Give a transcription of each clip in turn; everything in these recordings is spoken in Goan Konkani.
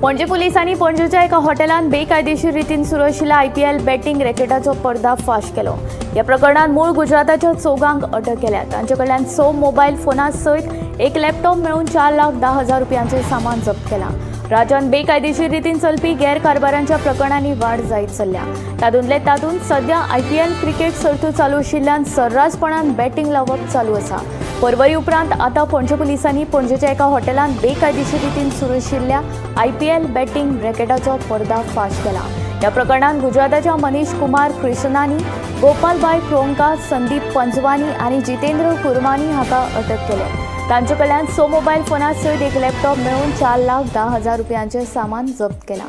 पणजे पुलिसांनी पणजेच्या एका हॉटेलांत बेकायदेशीर रितीन सुरू आशिल्ल्या आयपीएल बॅटिंग रॅकेटाचो पर्दाफाश केलो. ह्या प्रकरणात मूळ गुजराताच्या चौगांक अटक केल्या. तांचे कडल्यान 6 मोबायल फोना सयत एक लॅपटॉप मेळून 4,10,000 रुपयांचें सामान जप्त केलां. राज्यांत बेकायदेशीर रितीन चलपी गैरकारभारांच्या प्रकरणांनी वाड जायत चल्ल्या. तातूंतले तातूंत सध्या आयपीएल क्रिकेट सर्त चालू आशिल्ल्यान सर्रासपणान बॅटिंग लावप चालू आसा. परवरी उपरांत आतां पणजे पुलिसांनी पणजेच्या एका हॉटेलांत बेकायदेशीर रितीन सुरू आशिल्ल्या आयपीएल बॅटिंग रॅकेटाचो पर्दाफाश केला. ह्या प्रकरणांत गुजराताच्या मनीष कुमार कृष्णानी, गोपालबाय क्रोंका, संदीप पंजवानी आनी जितेंद्र कुरमानी हाका अटक केले. तांचे कडल्यान 6 मोबायल फोना सयत एक लॅपटॉप मेळून 4,10,000 रुपयांचें सामान जप्त केलां.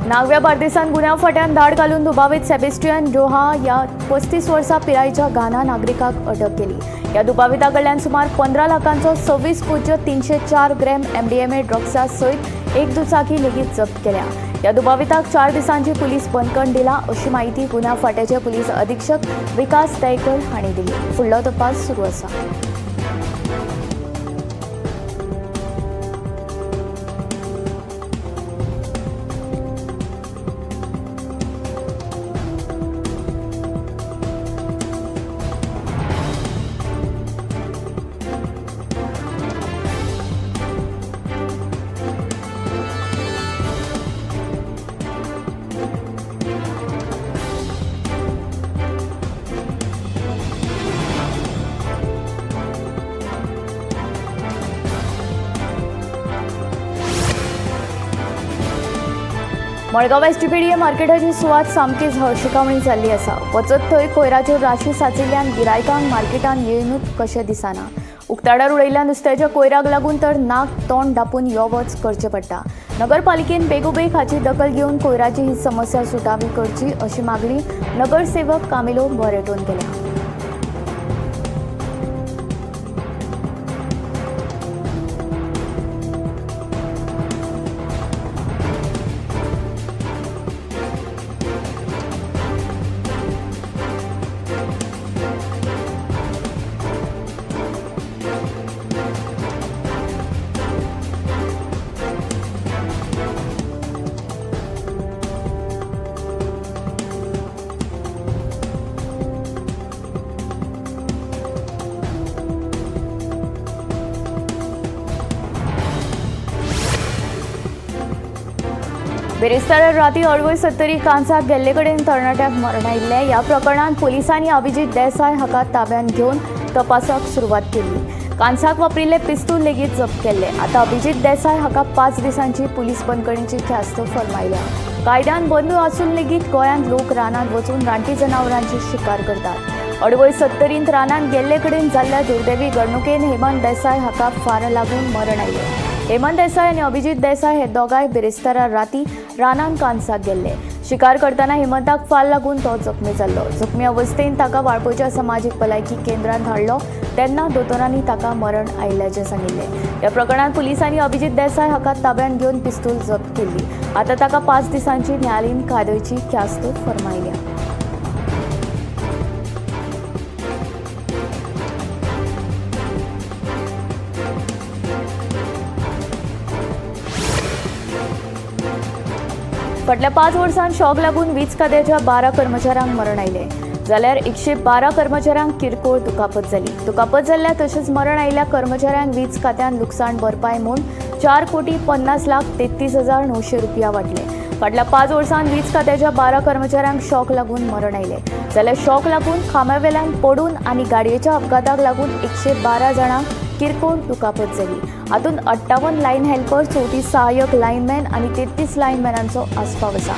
नागव्या बार्देसांत गुन्यांव फांट्यान धाड घालून दुबावीत सेबेस्टियन रोहा ह्या 35 वर्सां पिरायेच्या घाना नागरिकाक अटक केली. ह्या दुबाविता कडल्यान सुमार 15 लाखांचो 26.304 ग्रॅम एमडीएमए ड्रग्सा सयत एक दुचाकी लेगीत जप्त केल्या. ह्या दुबाविताक 4 दिसांची पुलीस बंदखण दिला अशी माहिती गुन्यांव फांट्याचे पुलीस अधीक्षक विकास तयकर हांणी दिली. फुडलो तपास सुरू आसा. मडगांव एसटीपीडीए मार्केटाची सुवात सामकीच हळशिकावणी जाल्ली आसा. वचत थंय कोयराच्यो राशी साचिल्ल्यान गिरायकांक मार्केटान येवनूच कशें दिसना. उक्ताडार उडयल्ल्या नुस्त्याच्या कोयराक लागून तर नाक तोंड धांपून यो वच करचें पडटा. नगरपालिकेन बेगोबेग हाची दखल घेवन कोयराची ही समस्या सुटावी करची अशी मागणी नगरसेवक कामिलो बोरेटोन केल्या. बिरेस्तारा राती अळवय सत्तरी कांसाक गेल्ले कडेन तरणाट्याक मरण आयिल्लें. ह्या प्रकरणांत पुलिसांनी अभिजीत देसाय हाका ताब्यांत घेवन तपासाक सुरवात केली. कांसाक वापरिल्ले पिस्तूल लेगीत जप्त केल्ले. आतां अभिजीत देसाय हाका 5 दिसांची पुलीस बंदखणीची ख्यास्त फर्मायल्या. कायद्यान बंद आसून लेगीत गोंयांत लोक रानांत वचून रानटी जनावरांची शिकार करतात. अडवय सत्तरींत रानांत गेल्ले कडेन जाल्ल्या दुर्दैवी घडणुकेन हेमंत देसाय हाका फार लागून मरण आयलें. हेमंत देसाय आनी अभिजीत देसाय हे दोगांय बिरेस्तारा राती रानांत कांसाक गेल्ले. शिकार करतना हेमंताक फार लागून तो जखमी जाल्लो. जखमी अवस्थेन ताका वाळपयच्या समाजीक भलायकी केंद्रांत हाडलो तेन्ना दोतोरांनी ताका मरण आयिल्ल्याचें सांगिल्लें. ह्या प्रकरणांत पुलिसांनी अभिजीत देसाय हाका ताब्यांत घेवन पिस्तूल जप्त केल्ली. आतां ताका 5 दिसांची न्यायालयीन कादयची ख्यास्त फर्मायल्या. फाटल्या 5 वर्सांत शॉक लागून वीज खात्याच्या 12 कर्मचाऱ्यांक मरण आयलें जाल्यार 112 कर्मचाऱ्यांक किरकोळ दुखापत जाली. दुखापत जाल्ल्या तशेंच मरण आयिल्ल्या कर्मचाऱ्यांक वीज खात्यान लुकसाण भरपाय म्हूण 4,50,33,900 रुपया वांटले. फाटल्या 5 वर्सांत वीज खात्याच्या 12 कर्मचाऱ्यांक शॉक लागून मरण आयलें जाल्यार शॉक लागून खांब्यावेल्यान पडून आनी गाडयेच्या अपघाताक लागून 112 जाणांक किरकोळ दुखापत जाली. हातूंत 58 लायन हेल्पर, 34 सहाय्यक लायनमॅन आनी 33 लायनमॅनांचो आस्पाव आसा.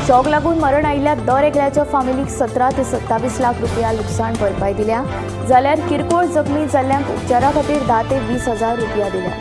शॉक लागून मरण आयिल्ल्या दर एकल्याच्या फामिलीक 17 ते 27 लाख रुपया लुकसाण भरपाय दिल्या जाल्यार किरकोळ जखमी जाल्ल्यांक उपचारा खातीर 10 ते 20 हजार रुपया दिल्या.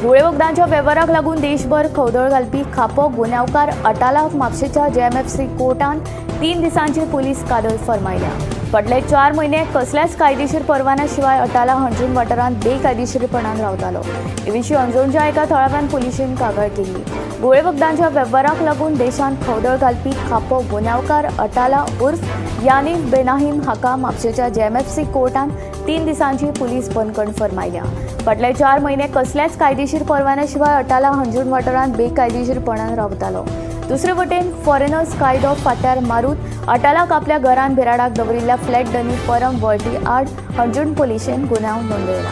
घुंवळे वखदांच्या वेव्हाराक लागून देशभर खवदळ घालपी खापो गुन्यांवकार अटालाक म्हापशेंच्या जेएमएफसी कोर्टान 3 दिसांची पुलीस कादय फर्मायल्या. फाटले 4 म्हयने कसल्याच कायदेशीर परवान्या शिवाय अटाला हणजूण वाठारांत बेकायदेशीरपणान रावतालो. हे विशीं हणजूणच्या एका थळाव्यान पुलिशेन कागाळ केल्ली. घुंवळे वखदांच्या वेव्हाराक लागून देशांत खवदळ घालपी खापो गुन्यांवकार अटाला उर्फ यानीफ बेनाहिम हाका म्हापशेंच्या जेएमएफसी कोर्टान 3 दिसांची पुलीस बंदखण फर्मायल्या. फाटले 4 म्हयने कसल्याच कायदेशीर परवान्या शिवाय अटाला हणजूण वाठारांत बेकायदेशीरपणान रावतालो. दुसरे वटेन फॉरेनर्स कायदो फाट्यार मारून अटालाक आपल्या घरान बिराडाक दवरिल्ल्या फ्लॅट डनी परम वर्टी आड हणजूण पुलिशेन गुन्यांव नोंदयला.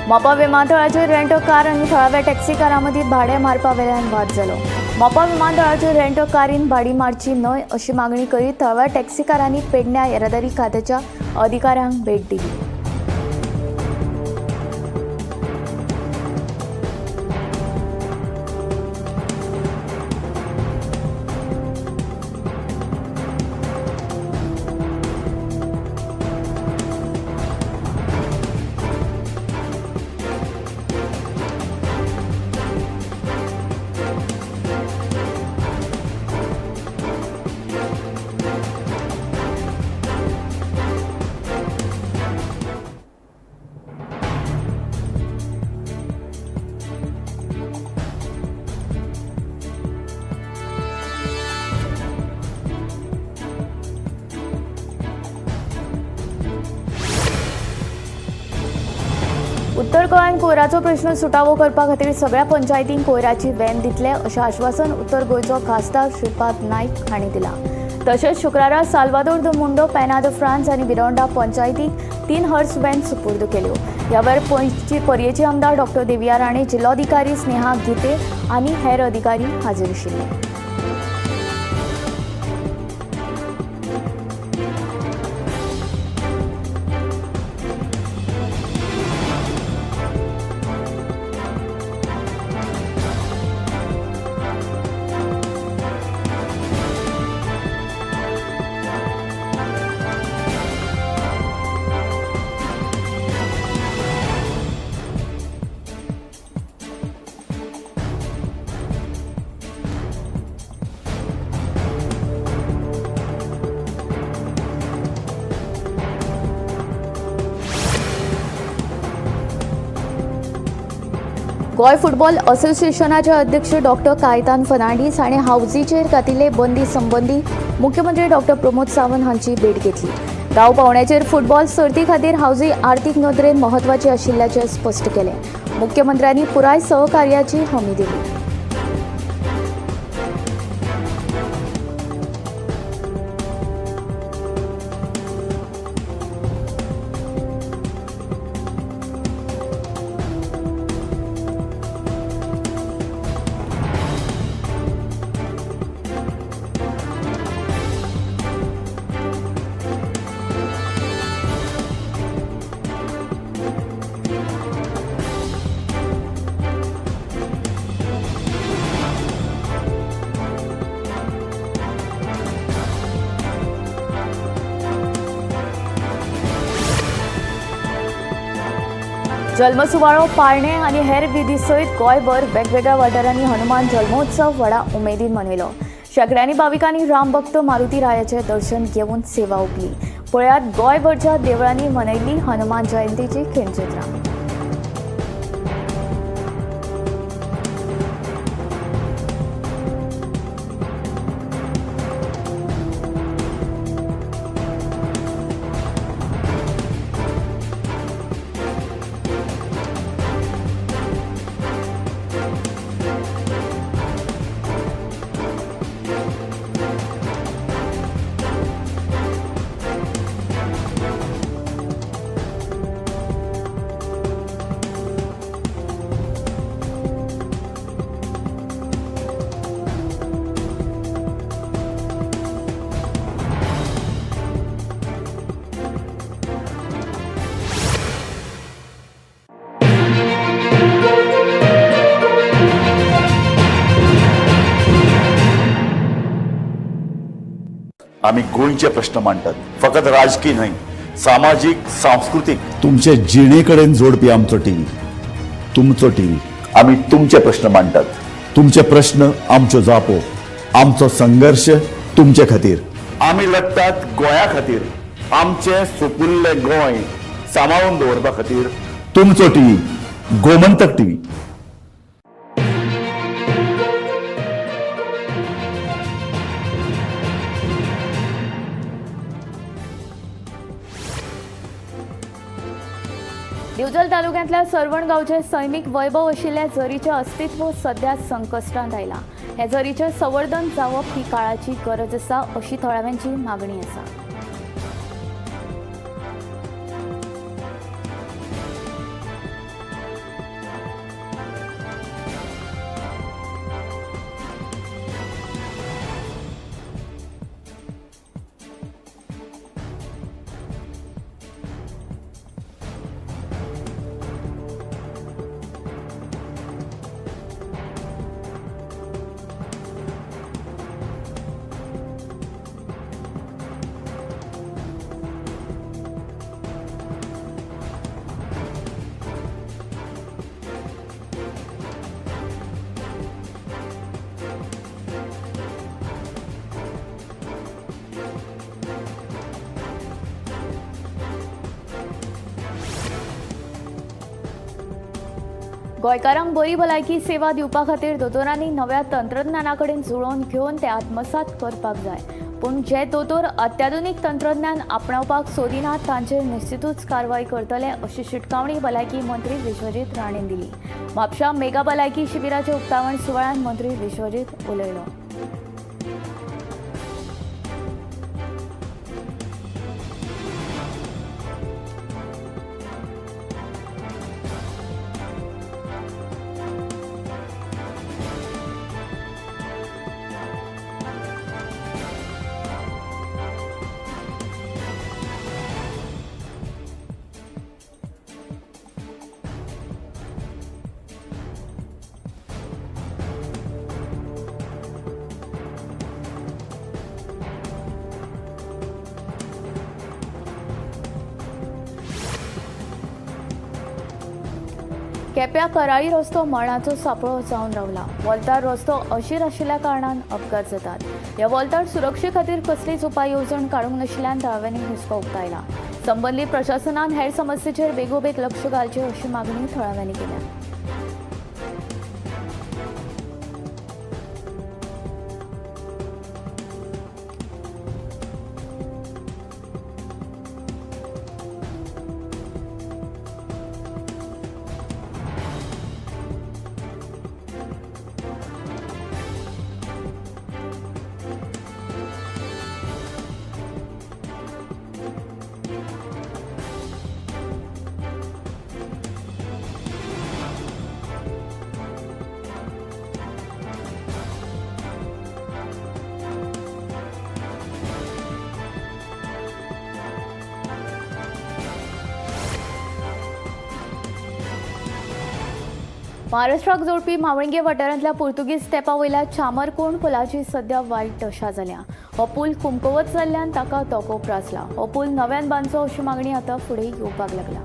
मोपा विमानतळाचेर रेंट कार आनी थळाव्या टॅक्सीकारां मदीं भाडें मारपा वेल्यान वाद जालो. मोपा विमानतळाचेर रेंट कारीन भाडी मारची न्हय अशी मागणी करीत थळाव्या टॅक्सीकारांनी पेडण्या येरादारी खात्याच्या अधिकाऱ्यांक भेट दिली. उत्तर गोंयांत कोयराचो प्रश्न सुटावो करपा खातीर सगळ्या पंचायतींक कोयराची व्हॅन दितले अशें आश्वासन उत्तर गोंयचो खासदार श्रीपाद नायक हांणी दिलां. तशेंच शुक्रारा साल्वादोर the Mundo, पेना the France आनी बिरोंडा पंचायतीक 3 हर्स व्हॅन सुपूर्द केल्यो. ह्या वेळार पर्येचे आमदार डॉक्टर देविया राणे, जिल्लोधिकारी स्नेहा गीते आनी हेर अधिकारी हाजीर आशिल्ले. गोंय फुटबॉल असोसिएशनाचे अध्यक्ष डॉक्टर कायतान फर्नांडीस हांणी हावजीचेर घातिल्ले बंदी संबंदी मुख्यमंत्री डॉक्टर प्रमोद सावंत हांची भेट घेतली. गांव पावण्याचेर फुटबॉल सर्ती खातीर हावजी आर्थीक नदरेन म्हत्वाची आशिल्ल्याचें स्पश्ट केलें. मुख्यमंत्र्यांनी पुराय सहकार्याची हमी दिली. जल्मसुवाळो पाळणे आनी हेर विधी सयत गोंयभर वेगवेगळ्या वाठारांनी हनुमान जल्मोत्सव व्हडा उमेदीन मनयलो. शेंकड्यांनी भाविकांनी रामभक्त मारुती रायाचें दर्शन घेवन सेवा ओंपली. पळयात गोंयभरच्या देवळांनी मनयल्ली हनुमान जयंतीची खिणचित्रां. आमी गोंयचे प्रश्न मांडटात, फकत राजकी न्हय, सामाजीक, सांस्कृतीक, तुमचे जिणे कडेन जोडपी आमचो टीव्ही, तुमचो टीव्ही. आमी तुमचे प्रश्न मांडटात, तुमचे प्रश्न आमच्यो जापो, आमचो संघर्श तुमचे खातीर. आमी लढटात गोंया खातीर, आमचें सुपुल्लें गोंय सांबाळून दवरपा खातीर. तुमचो टीव्ही, गोमंतक टीव्ही. दिवचल तालुक्यांतल्या सरवण गांवचे सैमीक वैभव आशिल्ल्या झरीचें अस्तित्व सध्या संकश्टांत आयलां. हे झरीचें संवर्धन जावप ही काळाची गरज आसा अशी थळाव्यांची मागणी आसा. गोंयकारांक बरी भलायकी सेवा दिवपा खातीर दोतोरांनी नव्या तंत्रज्ञाना कडेन जुळोवन घेवन ते आत्मसात करपाक जाय. पूण जे दोतोर अत्याधुनीक तंत्रज्ञान आपणावपाक सोदिनात तांचेर निश्चितूच कारवाय करतले अशी शिटकावणी भलायकी मंत्री विश्वजीत राणेन दिली. म्हापशा मेगा भलायकी शिबिराचे उक्तावण सुवाळ्यात मंत्री विश्वजीत उलयलो. केप्यां कराळी रस्तो मरणाचो सापळो जावन रावला. वोल्तार रस्तो अशीर आशिल्ल्या कारणान अपघात जातात. ह्या वोल्तार सुरक्षे खातीर कसलीच उपाय येवजण काडूंक नाशिल्ल्यान थळाव्यांनी हुस्को उक्तायला. संबंदीत प्रशासनान हेर समस्येचेर बेगोबेग लक्ष घालचें अशी मागणी थळाव्यांनी केल्या. महाराष्ट्राक जोडपी मावळंगे वाठारांतल्या पुर्तुगीज तेंपा वयल्या चामरकोण पुलाची सध्या वायट दशा जाल्या. हो पूल कुमकुवत जाल्ल्यान ताका धोको प्रासला. हो पूल नव्यान बांदचो अशी मागणी आतां फुडें येवपाक लागला.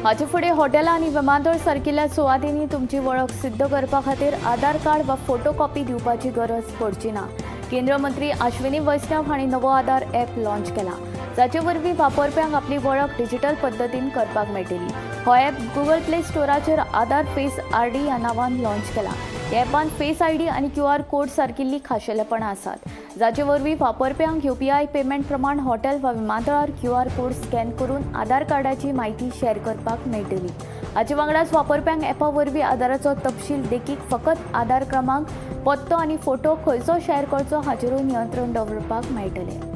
हाचे फुडें हॉटेलां आनी विमानतळ सारकिल्ल्या सुवातींनी तुमची वळख सिद्ध करपा खातीर आधार कार्ड वा फोटोकॉपी दिवपाची गरज पडची ना. केंद्र मंत्री अश्विनी वैष्णव हांणी नवो आधार ॲप लॉन्च केला, जाचे वरवीं वापरप्यांक आपली वळख डिजिटल पद्दतीन करपाक मेळटली. हो ॲप गुगल प्ले स्टोराचेर आधार फेस आरडी ह्या नांवान लॉन्च केला. ह्या ॲपान फेस आयडी आनी क्यूआर कोड सारकिल्ली खाशेलेपणां आसात, जाचे वरवीं वापरप्यांक यूपीआय पेमेंट प्रमाण हॉटेल वा विमानतळार क्यूआर कोड स्कॅन करून आधार कार्डाची म्हायती शेअर करपाक मेळटली. हाचे वांगडाच वापरप्यांक ॲपा वरवीं आधाराचो तपशील, देखीक फकत आधार क्रमांक, पत्तो आनी फोटो खंयचो शेअर करचो हाचेरूय नियंत्रण दवरपाक मेळटलें.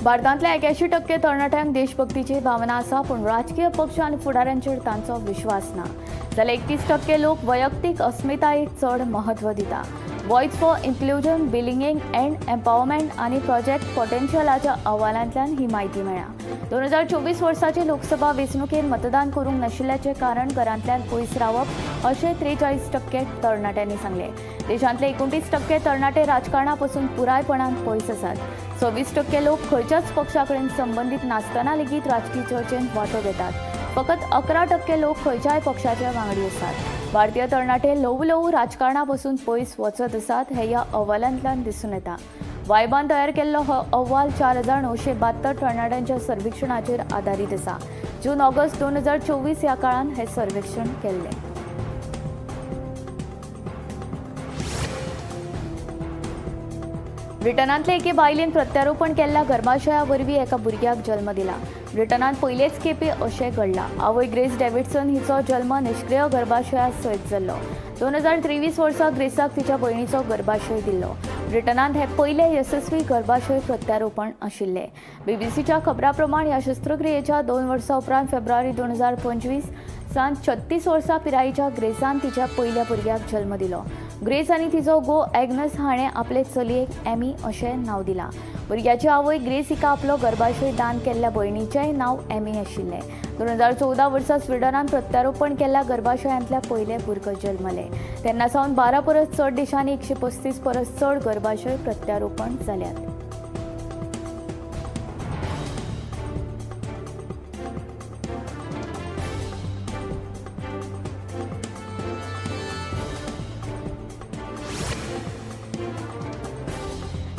भारतांतल्या 81% तरणाट्यांक देशभक्तीची भावना आसा, पूण राजकीय पक्ष आनी फुडाऱ्यांचेर तांचो विश्वास ना. जाल्यार 31% लोक वैयक्तीक अस्मितायेक चड म्हत्व दिता. Voice for inclusion, belonging and empowerment आनी प्रोजेक्ट पोटेन्शियलाच्या अहवालांतल्यान ही म्हायती मेळ्ळ्या. 2024 वर्साचे लोकसभा वेंचणुकेंत मतदान करूंक नाशिल्ल्याचें कारण घरांतल्यान पयस रावप अशें 43% तरणाट्यांनी सांगलें. देशांतले 29% तरणाटे राजकारणा पसून पुरायपणान पयस आसात. 26% लोक खंयच्याच पक्षा कडेन संबंदीत नासतना लेगीत राजकी चर्चेंत वांटो घेतात. फकत 11% लोक खंयच्याय पक्षाचे वांगडी आसात. भारतीय तरणाटे ल्हवू ल्हवू राजकारणा पसून पयस वचत आसात हें ह्या अहवालांतल्यान दिसून येता. वायबान तयार केल्लो हो अहवाल 4972 तरणाट्यांच्या सर्वेक्षणाचेर आदारीत आसा. जून ऑगस्ट 2024 ह्या काळांत हें सर्वेक्षण केल्लें. ब्रिटनांतले एके बायलेन प्रत्यारोपण केल्ल्या गर्भाशया वरवीं एका भुरग्याक जल्म दिला. ब्रिटनांत पयलेच खेपे अशें घडलां. आवय ग्रेस डॅव्हिडसन हिचो जल्म निश्क्रीय गर्भाशया सयत जाल्लो. 2023 वर्सा ग्रेसाक तिच्या भयणीचो गर्भाशय दिल्लो. ब्रिटनांत हें पयलें येसस्वी गर्भाशय प्रत्यारोपण आशिल्लें. बीबीसीच्या खबरां प्रमाण ह्या शस्त्रक्रियेच्या 2 वर्सां उपरांत फेब्रुवारी 2025 सावन 36 वर्सां पिरायेच्या ग्रेसान तिच्या पयल्या भुरग्याक जल्म दिलो. ग्रेस आनी तिचो घोव एग्नस हाणें आपले चलयेक एमी अशें नांव दिलां. भुरग्याची आवय ग्रेस हिका आपलो गर्भाशय दान केल्ल्या भयणीचेंय नांव एमी आशिल्लें. 2014 वर्सा स्विडनान प्रत्यारोपण केल्ल्या गर्भाशयांतल्या पयलें भुरगें जल्मलें. तेन्ना सावन 12 परस चड देशांनी 135 परस चड गर्भाशय प्रत्यारोपण जाल्यात.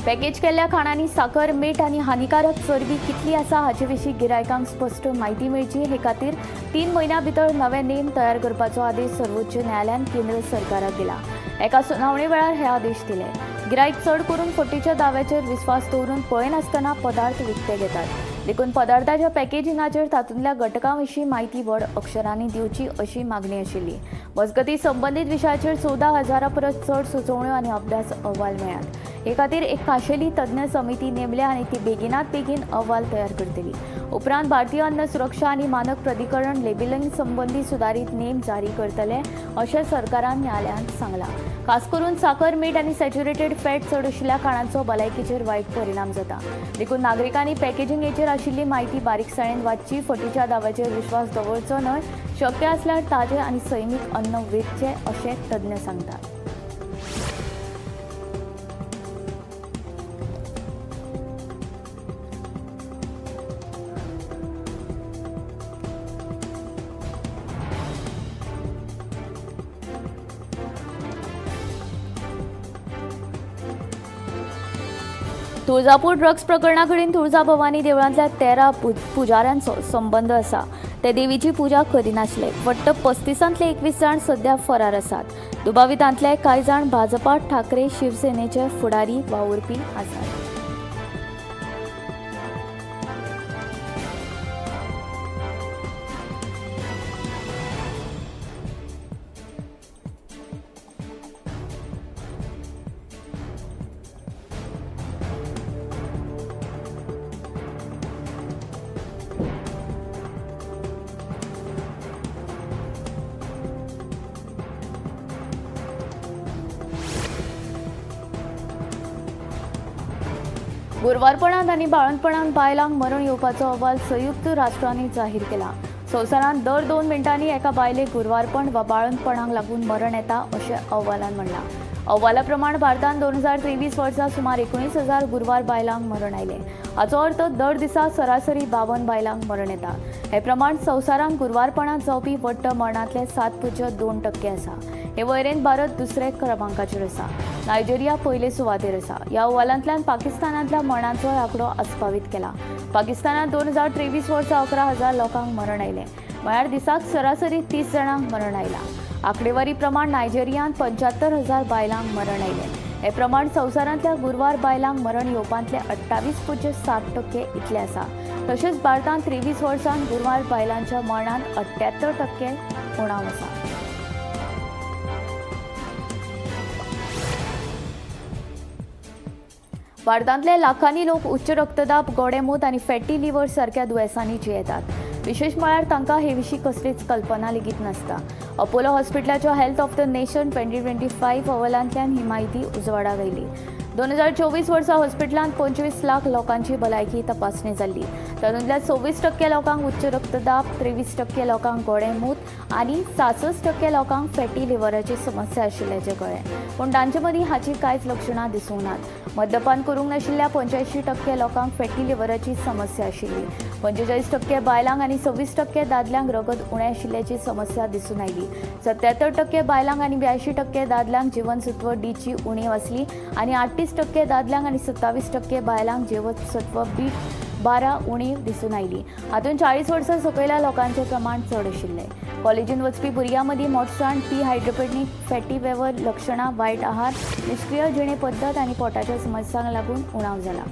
पॅकेज केल्ल्या खाणांनी साकर, मीठ आनी हानिकारक चरबी कितली आसा हाचे विशीं गिरायकांक स्पश्ट म्हायती मेळची हे खातीर 3 म्हयन्यां भितर नवे नेम तयार करपाचो आदेश सर्वोच्च न्यायालयान केंद्र सरकाराक दिला. एका सुनावणे वेळार हे आदेश दिले. गिरायक चड करून फटीच्या दाव्याचेर विस्वास दवरून पळयनासतना पदार्थ विकते घेतात. देखून पदार्थाच्या पॅकेजिंगाचेर तातूंतल्या घटकां विशीं म्हायती व्हड अक्षरांनी दिवची अशी मागणी आशिल्ली. मजगतीं संबंदीत विशयाचेर 14,000 परस चड सुचोवण्यो आनी अभ्यास अहवाल मेळ्ळ्यात. हे खातीर एक खाशेली तज्ञ समिती नेमल्या आनी ती बेगिनात बेगीन अहवाल तयार करतली. उपरांत भारतीय अन्न सुरक्षा आनी मानक प्राधिकरण लेबलिंग संबंदी सुदारीत नेम जारी करतले अशें सरकारान न्यायालयांत सांगलां. खास करून साकर, मीठ आनी सॅच्युरेटेड फॅट चड आशिल्ल्या खाणांचो भलायकेचेर वायट परिणाम जाता. देखून नागरिकांनी पॅकेजिंगेचेर आशिल्ली म्हायती बारीकसाणेन वाचची, फटीच्या दाव्याचेर विश्वास दवरचो न्हय, शक्य आसल्यार ताजें आनी सैमीक अन्न वेंचचें अशें तज्ञ सांगतात. तुळजापूर ड्रग्स प्रकरणा कडेन तुळजाभवानी देवळांतल्या 13 पुजाऱ्यांचो संबंद आसा. ते देवीची पुजा करिनासले. वट्ट 35तांतले 21 जाण सध्या फरार आसात. दुबावितांतले कांय जाण भाजपा, ठाकरे शिवसेनेचे फुडारी वावुरपी आसात. गुरवारपणांत आनी बाळंतपणांत बायलांक मरण येवपाचो अहवाल संयुक्त राष्ट्रांनी जाहीर केला. संवसारांत दर 2 मिनटांनी एका बायलेक गुरवारपण वा बाळंतपणाक लागून मरण येता अशें अहवालान म्हणलां. अहवाला प्रमाण भारतांत 2023 वर्सा सुमार 19,000 गुरवार बायलांक मरण आयलें. हाचो अर्थ दर दिसा सरासरी 52 बायलांक मरण येता. हे प्रमाण संवसारांत गुरवारपणांत जावपी वट्ट मरणांतले 7.2% आसा. हे वळेरेंत भारत दुसऱ्या क्रमांकाचेर आसा. नायजेरिया पयले सुवातेर आसा. ह्या अहवालांतल्यान पाकिस्तानांतल्या मरणांचोय आंकडो आस्पावीत केला. पाकिस्तानांत 2023 वर्सा 11,000 लोकांक मरण आयलें, म्हळ्यार दिसाक सरासरी 30 जाणांक मरण आयलां. आंकडेवारी प्रमाण नायजेरियांत 75,000 बायलांक मरण आयलें. हे प्रमाण संवसारांतल्या गुरवार बायलांक मरण येवपांतले 28.7% इतलें आसा. तशेंच भारतांत 23 वर्सांत गुरवार बायलांच्या मरणांत 78% उणाव आसा. भारतांतले लाखांनी लोक उच्च रक्तदाब, गोडेंमूत आनी फॅटी लिव्हर सारक्या दुयेंसांनी जियेतात. विशेश म्हळ्यार तांकां हे विशीं कसलीच कल्पना लेगीत नासता. अपोलो हॉस्पिटलाच्या हेल्थ ऑफ the nation 2025 अहवालांतल्यान ही म्हायती उजवाडाक आयली. 2024 वर्सा हॉस्पिटलांत 25 लाख लोकांची भलायकी तपासणी जाल्ली. तातूंतल्या 26% लोकांक उच्च रक्तदाब, 23% लोकांक गोडेंमूत आनी 66% लोकांक फॅटी लिव्हराची समस्या आशिल्ल्याचें कळ्ळें. पूण तांचे मदीं हाची कांयच लक्षणां दिसूंक नात. मद्यपान करूंक नाशिल्ल्या 85% लोकांक फॅटी लिव्हराची समस्या आशिल्ली. 45% बायलांक आनी 26% दादल्यांक रगत उणें आशिल्ल्याची समस्या दिसून आयली. 77% बायलांक आनी 82% दादल्यांक जीवनसत्व डीची उणीव आसली आनी 38% दादल्यांक आनी 27% बायलांक जीवनसत्व बी 12 उणीव दिसून आयली. हातूंत 40 वर्सां सकयल्या लोकांचें प्रमाण चड आशिल्लें. कॉलेजींत वचपी भुरग्यां मदीं मोटसाण, पी हायड्रोपेनिक फॅटी वेवर लक्षणां, वायट आहार, निश्क्रीय जिणे पद्दत आनी पोटाच्या समस्यांक लागून उणाव जाला.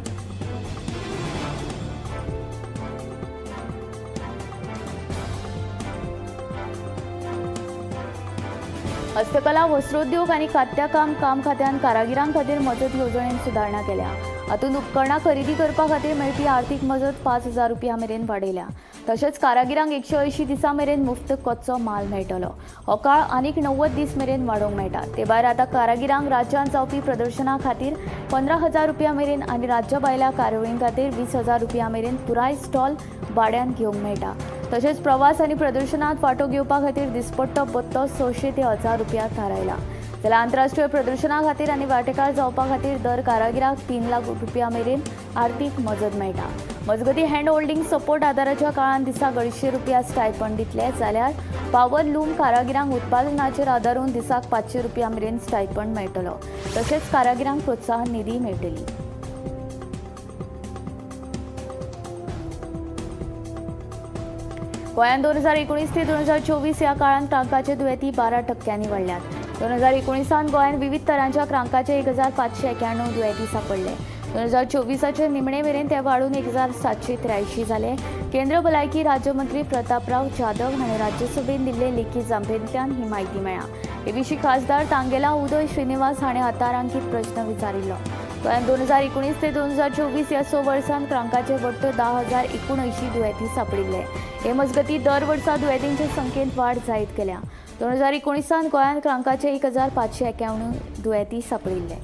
हस्तकला, वस्त्रोद्योग आनी कात्याकाम काम खात्यान कारागिरां खातीर मजत येवजणेंत सुदारणा केल्या. हातूंत उपकरणां खरेदी करपा खातीर मेळपी आर्थीक मजत 5,000 रुपया मेरेन वाडयल्या. तशेंच कारागिरांक 180 दिसां मेरेन मुफ्त कच्चो माल मेळटलो. हो काळ आनीक 90 दीस मेरेन वाडोवंक मेळटा. ते भायर आतां कारागिरांक राज्यांत जावपी प्रदर्शना खातीर 15,000 रुपया मेरेन आनी राज्या भायल्या कार्यावळीं खातीर 20,000 रुपया मेरेन पुराय स्टॉल भाड्यान घेवंक मेळटा. तशेंच प्रवास आनी प्रदर्शनांत वांटो घेवपा खातीर दिसपट्टो भत्तो 600 ते 1,000 रुपया थारायला. जाल्यार आंतरराष्ट्रीय प्रदर्शना खातीर आनी वांटेकार जावपा खातीर दर कारागिराक 3 लाख रुपया मेरेन आर्थीक मजत मेळटा. मजगतीं, हँड होल्डिंग सपोर्ट आदाराच्या काळांत दिसाक 250 रुपया स्टायपंड दितले, जाल्यार पावर लूम कारागिरांक उत्पादनाचेर आदारून दिसाक 500 रुपया मेरेन स्टायपंड मेळटलो. तशेंच कारागिरांक प्रोत्साहन निधी मेळटली. गोंयांत 2019 ते 2024 ह्या काळांत क्रांकाचे दुयेंती 12% वाडल्यात. 2019 गोंयांत विविध तरांच्या क्रांकाचे 1591 दुयेंती सांपडले. 2024 निमणे मेरेन ते वाडून 1783 जाले. केंद्र भलायकी राज्यमंत्री प्रतापराव जाधव हांणी राज्यसभेत दिल्ले लेखी जापेंतल्यान ही म्हायती मेळ्ळा. हे विशीं खासदार तांगेला उदय श्रीनिवास हांणी अतारांकीत प्रस्न विचारिल्लो. गोंयांत 2019 ते 2024 ह्या 6 वर्सांत क्रांकाचे वट्ट 10,079 दुयेंती सांपडिल्ले. हे मजगतीं दर वर्सा दुयेंतींचे संख्येंत वाड जायत गेल्या. 2019 गोंयांत क्रांकाचे 1591 दुयेंती सांपडिल्ले.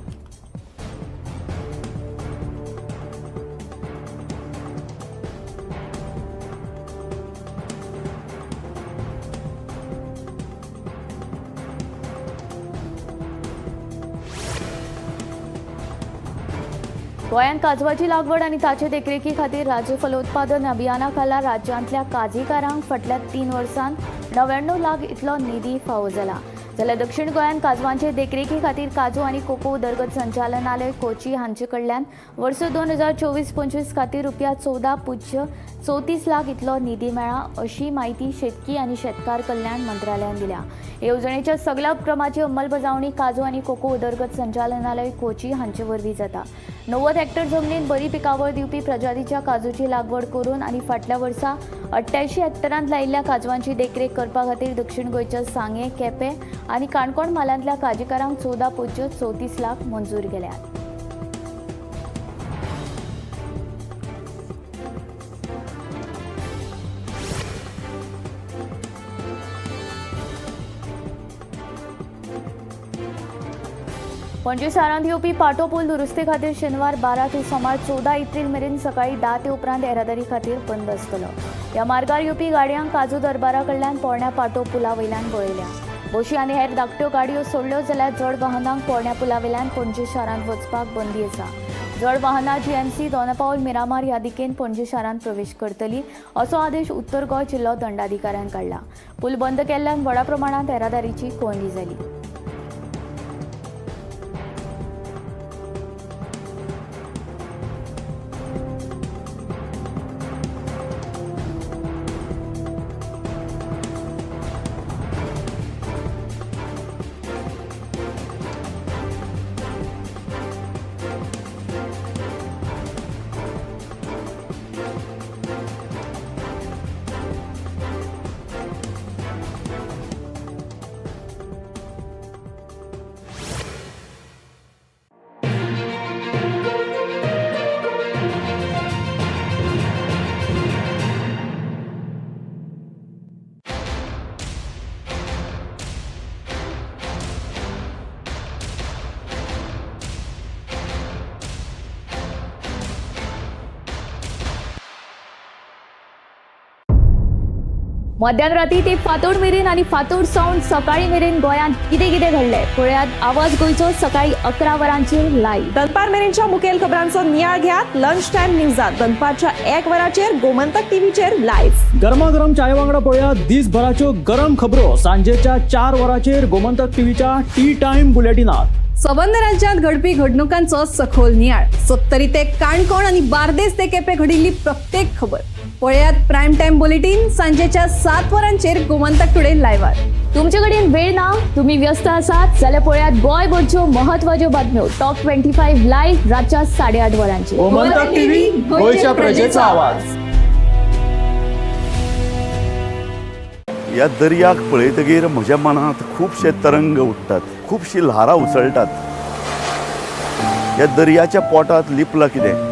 गोंयांत काजवाची लागवड आनी ताचे देखरेखी खातीर राज्य फलोत्पादन अभियाना खाला राज्यांतल्या काजीकारांक फाटल्या 3 वर्सांत 99 लाख इतलो निधी फावो जाला. जाल्यार दक्षिण गोंयांत काजवांचे देखरेखी खातीर काजू आनी कोको उदरगत संचालनालय कोची हांचे कडल्यान वर्स 2024-25 खातीर रुपया 14.34 लाख इतलो निधी मेळ्ळा, अशी म्हायती शेतकी आनी शेतकार कल्याण मंत्रालयान दिल्या. येवजणेच्या सगल्या उपक्रमाची अंमलबजावणी काजू आनी कोको उदरगत संचालनालय कोची हांचे वरवीं जाता. 90 हेक्टर जमनीत बरी पिकावळ दिवपी प्रजातीच्या काजूची लागवड करून आनी फाटल्या वर्सा 88 हेक्टरांत लायिल्ल्या काजवांची देखरेख करपा खातीर दक्षिण गोंयच्या सांगें, केपें आनी काणकोण म्हालांतल्या काजीकारांक 14.34 लाख मंजूर केल्यात. पणजे शारांत येवपी पाटो पूल दुरुस्ती खातीर शेनवार 12 ते सोमार 14 एप्रील मेरेन सकाळीं 10 ते उपरांत येरादारी खातीर बंद आसतलो. ह्या मार्गार येवपी गाडयांक काजू दरबारा कडल्यान पोरण्या पाटो पुला वयल्यान वळयल्या. बशी आनी हेर धाकट्यो गाडयो सोडल्यो जाल्यार जड वाहनांक पोरण्या पुला वेल्यान पणजे शारांत वचपाक बंदी आसा. जड वाहनां जीएमसी, दोनापावल, मिरामार ह्या दिकेन पणजे शारांत प्रवेश करतली असो आदेश उत्तर गोंय जिल्लो दंडाधिकाऱ्यान काडला. पूल बंद केल्ल्यान व्हडा प्रमाणांत येरादारीची कोंयडी जाली. मध्यान राती ते फांतोड मेरेन आनी फांतोड सावन सकाळी मेरेन गोंयांत कितें कितें घडलें पळयात आवाज गोंयचो सकाळी 11 वरांचेर लायव्ह. दनपार मेरेनच्या मुखेल खबरांचो नियाळ घेयात लंच टायम न्यूजात दनपारच्या 1 वराचेर गोमंतक टीव्हीचेर लायव्ह. गरमागरम चाये वांगडा पळया दिसभराच्यो गरम खबरो सांजेच्या 4 वरांचेर गोमंतक टीव्हीच्या टी टायम बुलेटिनात. सबंद राज्यात घडपी घडणुकांचो सखोल नियाळ, सत्तरी ते काणकोण आणि बार्देस ते केपे घडिल्ली प्रत्येक खबर पळयात प्राईम टाइम बुलेटिन सांजेच्या 7 वरांचेर गोमंतक टुडे लायव्हार. तुमचे कडेन वेळ ना, तुम्ही व्यस्त आसात जाल्यार पळयात गोंयभरच्यो महत्वाच्यो बातम्यो टॉप 25 लायव्ह रातच्या 8:30 वरांचेर. गोमंतक टीव्ही, गोंयच्या प्रजेचा आवाज. ह्या दर्याक पळयतगीर म्हज्या मनांत खुबशे तरंग उठ्ठात, खुबशीं ल्हारां उसळटात. ह्या दर्याच्या पोटांत लिपलां कितें?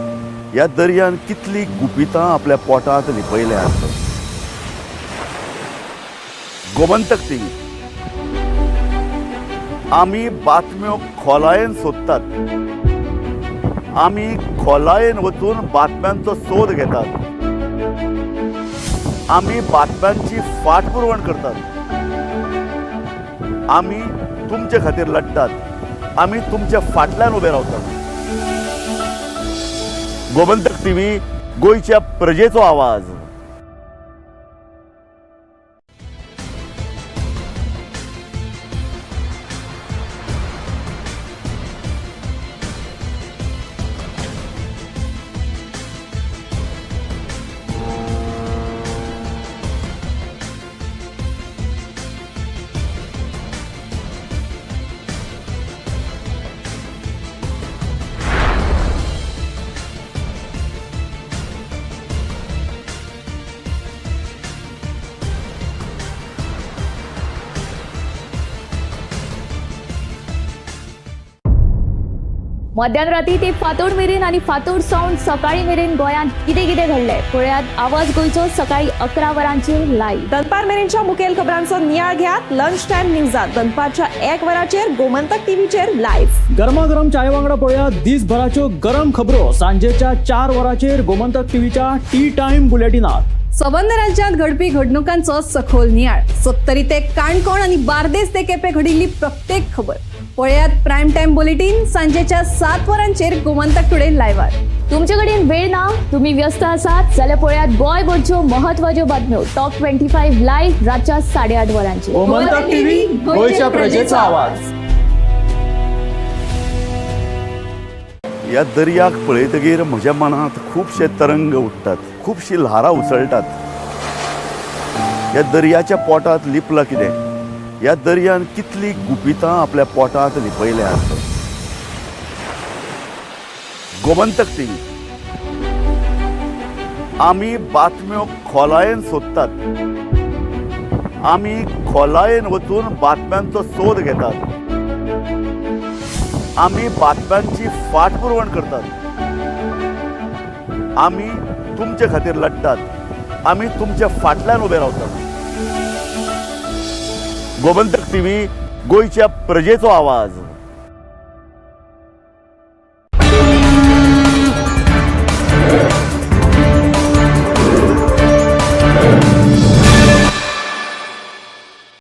ह्या दर्यान कितलीं गुपितां आपल्या पोटांत लिपयल्यांत? गोमंतक टीव्ही, आमी बातम्यो खोलायेन सोदतात, आमी खोलायेन वचून बातम्यांचो सोद घेतात, आमी बातम्यांची फाटपुरवण करतात, आमी तुमचे खातीर लढटात, आमी तुमच्या फाटल्यान उबे रावतात. गोमंतक टीव्ही, गोंयच्या प्रजेचो आवाज. मध्यान राती ते फांतोड मेरेन आनी फांतोड सावन सकाळी मेरेन गोंयांत कितें कितें घडलें पळयात आवाज गोंयचो सकाळी 11 वरांचेर लायव्ह. दनपार मेरेनच्या मुखेल खबरांचो नियाळ घेयात लंच टायम न्यूजात दनपारच्या 1 वराचेर गोमंतक टीव्हीचेर लायव्ह. गरमागरम चाये वांगडा पळया दिसभराच्यो गरम खबरो सांजेच्या 4 वरांचेर गोमंतक टीव्हीच्या टी टायम बुलेटिनात. सबंद राज्यात घडपी घडणुकांचो सखोल नियाळ, सत्तरी ते काणकोण आणि बार्देस ते केपे घडिल्ली प्रत्येक खबर पळयात प्राईम टाइम बुलेटिन सांजेच्या 7 वरांचेर गोमंतक टुडे लायव्हार. तुमचे कडेन वेळ ना, तुम्ही व्यस्त आसात जाल्यार पळयात गोंयभरच्यो महत्वाच्यो बातम्यो टॉप 25 लायव्ह रातच्या 8:30 वरांचेर. गोमंतक टीव्ही, गोंयच्या प्रजेचा आवाज. ह्या दर्याक पळयतगीर म्हज्या मनांत खुबशे तरंग उठ्ठात, खुबशीं ल्हारां उसळटात. ह्या दर्याच्या पोटांत लिपलां कितें? ह्या दर्यान कितलीं गुपितां आपल्या पोटांत लिपयल्यांत? गोमंतक टीव्ही, आमी बातम्यो खोलायेन सोदतात, आमी खोलायेन वचून बातम्यांचो सोद घेतात, आमी बातम्यांची फाटपुरवण करतात, आमी तुमचे खातीर लढटात, आमी तुमच्या फाटल्यान उबे रावतात. गोमंतक टीव्ही, गोंयच्या प्रजेचो आवाज.